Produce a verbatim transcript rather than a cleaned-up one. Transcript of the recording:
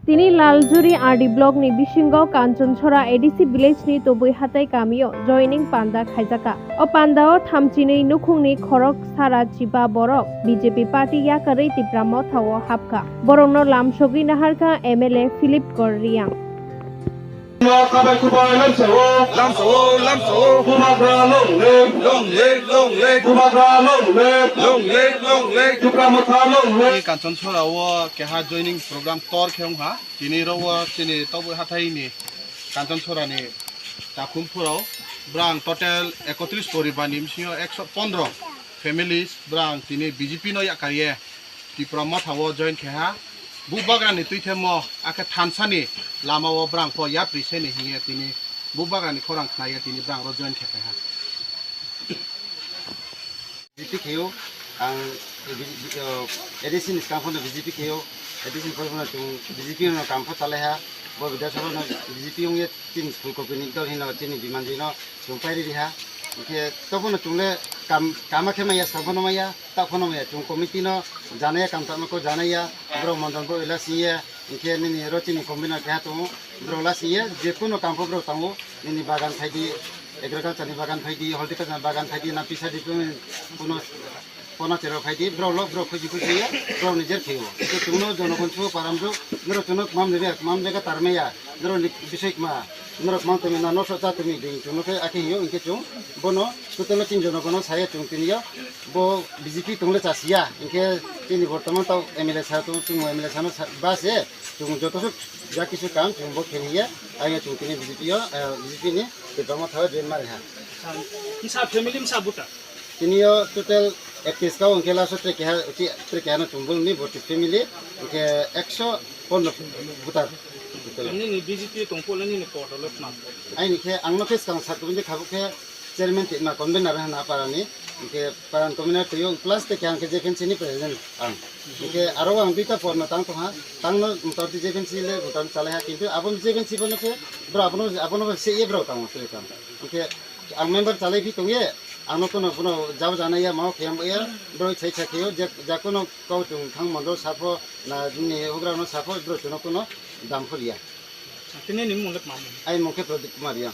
Tini Laljuri R D block ni bisingo Kanchonchora A D C village ni Tobui Hatai kamio joining panda khaijakha. O pandao thamchinwi nukhungni khorok sara chiba borok B J P party yakarwi Tipra Motha o hapkha. Borokno lamsogwi naharkha M L A Philip Kor Riang. Kabai kubai lamsa o. Lamsa o, lamsa o. Bubagra long live. Long live, long live. Bubagra long live. Long live, long live. Tipra Motha long live. Kanchonchora o keha joining program tor khe wngha. Tini ro o chini Tobui Hatai ni Kanchonchora ni takhum phuro brang total ekotris poribar ni bisingo ekso pondro families brang tini B J P no yakarye Tipra Motha o join khe ha. Bubagra ni twi themo akhe thansa ni lama o brang pho yapri se ni hiye tini Bubagra ni khorang khnaye tini brang ro join khe ha. B J P khaio, ang, eh, B J P, oh, A D C ni swkang phano B J P khaio, A D C ni phano chwng B J P no kam pho chalai ha, bo Bidya Sabha no B J P wngya chini Phool Kopi ni dol hino chini Bimanjui no chwng pairi ri ha, hwnkhe to phano chwng le kam, kama khe maya, swkang phano maya, ta phano maya, chwng committee no janaya, kam tangma ko janaya, borok mondol bo ila singya, hwnkhe nini ro chini convener keha tongo, borok la singya, je kono kam pho borok tango, nini bagan phaidi, agriculture ni bagan phaidi, horticulture ni bagan phaidi, na pisa di kuno, kuno, kono chero phaidi, borok lo, borok khuji khuji ya, borok ni jer khayo. Ito chwngno jonogon chu param rok, norok chwngno kmam rega, kmam rega tarmaya, norok ni bisoi kma, norok mang tumi na, noso cha tumi ding, chwngno khe akhe hiyo, hwnkhe chwng, bono, kutelo tin jonogono saya chwng tini yo, bo B J P tongle chasiya, hwnkhe chini bortoman tao M L A sa tong, chwng M L A sa no sa, ba se, chwng joto suk, ya kisu kam, chwng bo khe hiya, ayo chwng tini B J P yo, eh, B J P ni, Tipra Motha o join mari ha. Msa family msa buta. Tini yo total ektis ka hwnkhe last o tre keha, uchi tre keha no chwng bul ni boti family, hwnkhe ekso pondro voter. Nini B J P tong pole nini poto le khna. Aini khe ang no khe swkang sak kubui khe khabuk khe chairman ti ma convener hana para ni, hwnkhe para ni convener twi o plus te khe ang khe J F N C ni president ang. Hwnkhe aro ang duita por no tang tong ha, tang no motamoti J F N C le voter chalai ha, kintu abo J F N C bono khe bro abono, abono se ye bro tang o se tang. Hwnkhe ang member chalai phi tong ye, ang no kono, kono jabo jana ya, mao kheyam ya, bro sai sai khe o, je, ja kono kau chung thang mondo sapho, na nini hugra no sapho, bro chuno kono dam phur ya. Tini ni mung le ma mung? Ai mung khe Pradeep Kumar ya.